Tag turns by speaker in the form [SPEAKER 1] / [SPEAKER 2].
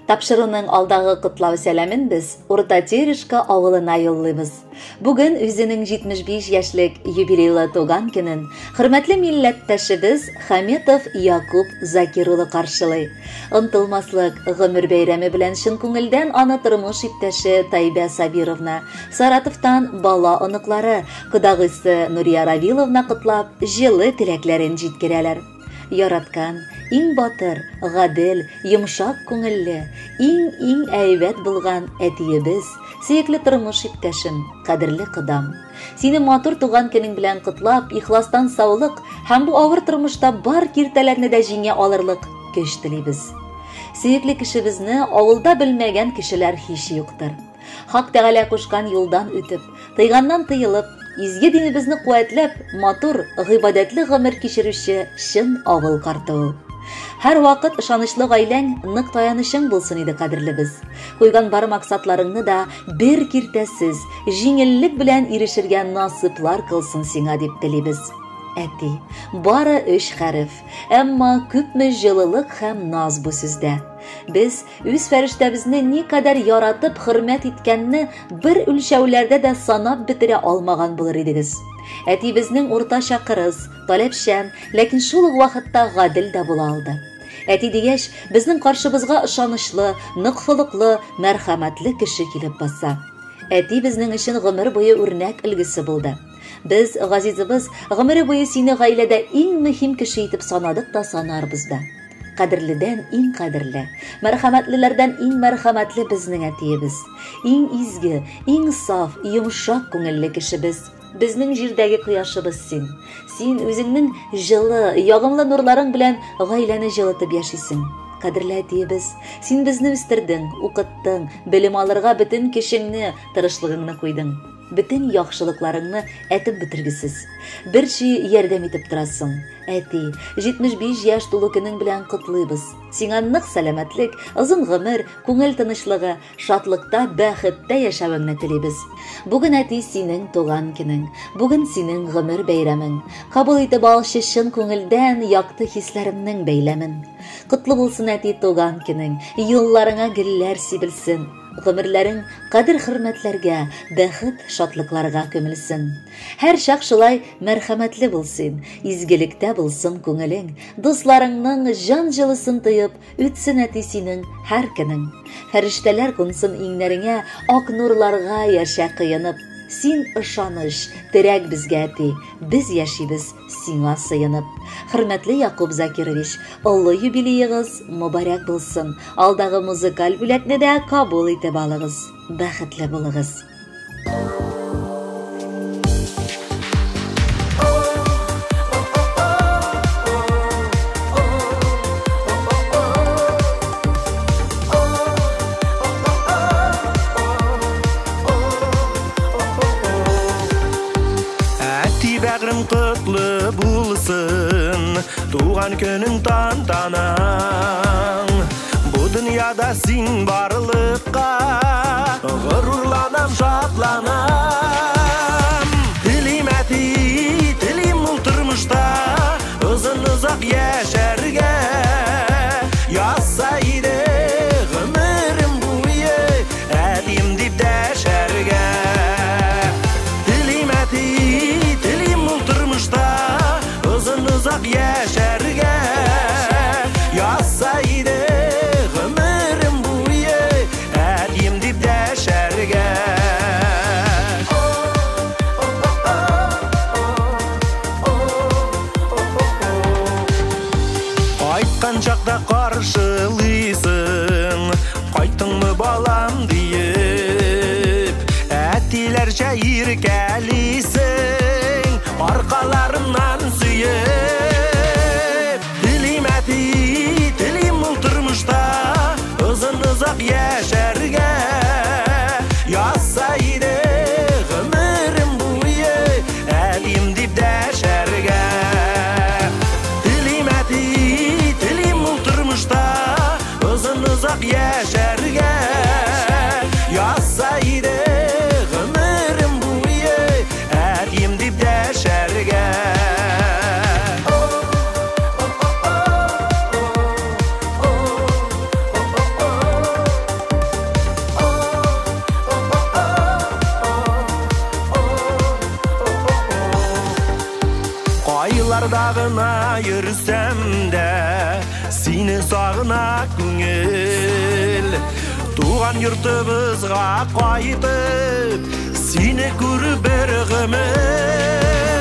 [SPEAKER 1] Тапшыруның алдагы котлау сәламен без Урта Терешка авылына юллыйбыз. Бүген үзенең 75 яшьлек юбилейлы туган көнен хөрмәтле милләттәшебез Хаметов Якуб Закир улы каршылый. Онтылмаслык гомер бәйрәме белән чын күңелдән аны тормыш иптәше Тайбә Сабировна, Саратовтан бала оныклары, кодагыйсы Нурия Равиловна котлап, җылы теләкләрен җиткерәләр. Яраткан, иң батыр, гадел, йомшак күңелле, иң-иң әйбәт булган әтиебез, сөекле тормыш иптәшем, кадерле кодам. Сине матур туган көнең белән котлап, ихластан саулык һәм бу авыр тормышта бар киртәләрне дә җиңә алырлык көч телибез. Сөекле кешебезне авылда белмәгән кешеләр һич юктыр. Хак Тәгалә кушкан юлдан үтеп, тыйганнан тыелып, изге динебезне куәтләп, матур, гыйбадәтле гомер кичерүче чын авыл карты ул. Һәрвакыт ышанычлы гаиләң нык таянычың булсын иде, кадерлебез. Куйган бар максатларыңны да бер киртәсез, җиңеллек белән ирешергә насыйплар кылсын сиңа дип телибез. Әти, бары өч хәреф, әмма күпме җылылык һәм наз бу сүздә. Без үз фәрештәбезне никадәр яратып, хөрмәт иткәнне бер үлчәүләрдә дә санап бетерә алмаган булыр идегез. Әти безнең уртача кырыс, таләпчән, ләкин шул ук вакытта гадел дә була алды. Әти дигәч, безнең каршыбызга ышанычлы, нык холыклы, мәрхәмәтле кеше килеп баса. Әти безнең өчен гомер буе үрнәк өлгесе булды. Без, газизыбыз, гомере буе сине гаиләдә иң мөһим кеше итеп санадык та санарбыз да. Кадерледән иң кадерле, мәрхәмәтлеләрдән иң мәрхәмәтле безнең әтиебез. Иң изге, иң саф, йомшак күңелле кешебез. Безнең җирдәге кояшыбыз син. Син үзеңнең җылы, ягымлы нурларың белән гаиләне җылытып яшисең. Кадерле әтиебез, син безне үстердең, укыттың, белем алырга бөтен көчеңне, тырышлыгыңны куйдың. Бөтен яхшылыкларыңны әтеп бетергесез. Бер чи ярдәм итеп торасың. Әти, 75 яшь тулу көнең белән котлыйбыз. Сиңа нык сәламәтлек, озын гомер, күңел тынычлыгы, шатлыкта, бәхеттә яшәвеңне телибез. Бүген әти синең туган көнең, бүген синең гомер бәйрәмең. Кабул итеп алчы чын күңелдән якты хисләремнең бәйләмен. Котлы булсын әти туган көнең, юлларыңа гөлләр сибелсен. Гомерләрең кадер-хөрмәтләргә, бәхет, шатлыкларга күмелсен. Һәр чак шулай мәрхәмәтле булсын, изгелектә булсын күңелең. Дусларыңның җан җылысын тоеп, үтсен әти синең һәр көнең. Фәрештәләр кунсын иңнәреңә, ак нурларга яшә кыенып. Син ышаныч, терәк безгә әти, без яшибез сиңа сыенып. Хөрмәтле Якуб Закирович, олы юбилеегыз мөбарәк булсын. Алдагы музыкаль бүләкне дә кабул итеп алыгыз. Бәхетле булыгыз.
[SPEAKER 2] Әти бәгърем котлы булсын, туган көнең тантанаң. Бу дөньяда син барлыкка горурланам, шатланам. Телим әти, телим ул тормышта озын озак яшәргә. Язса иде гомерем буе әтием дип дәшәргә. Телим әти, телим ул тормышта озын озак яшәргә. Язса иде гомерем буе әтием дип дәшәргә. Кайткан чакта каршылыйсың, кайттыңмы балам диеп, әтиләрчә иркәлисең, аркаларыннан сөеп. Телим әти, телим ул тормышта озын озак яшәргә. Язса иде гомерем буе әтием дип дәшәргә. Телим әти, телим ул тормышта озын озак яшәргә. Язса иде гомерем буе әтием дип дәшәргә. Дисәм дә, сине сагына күңел. Туган йортыбызга кайтып, сине күреп бер гомер.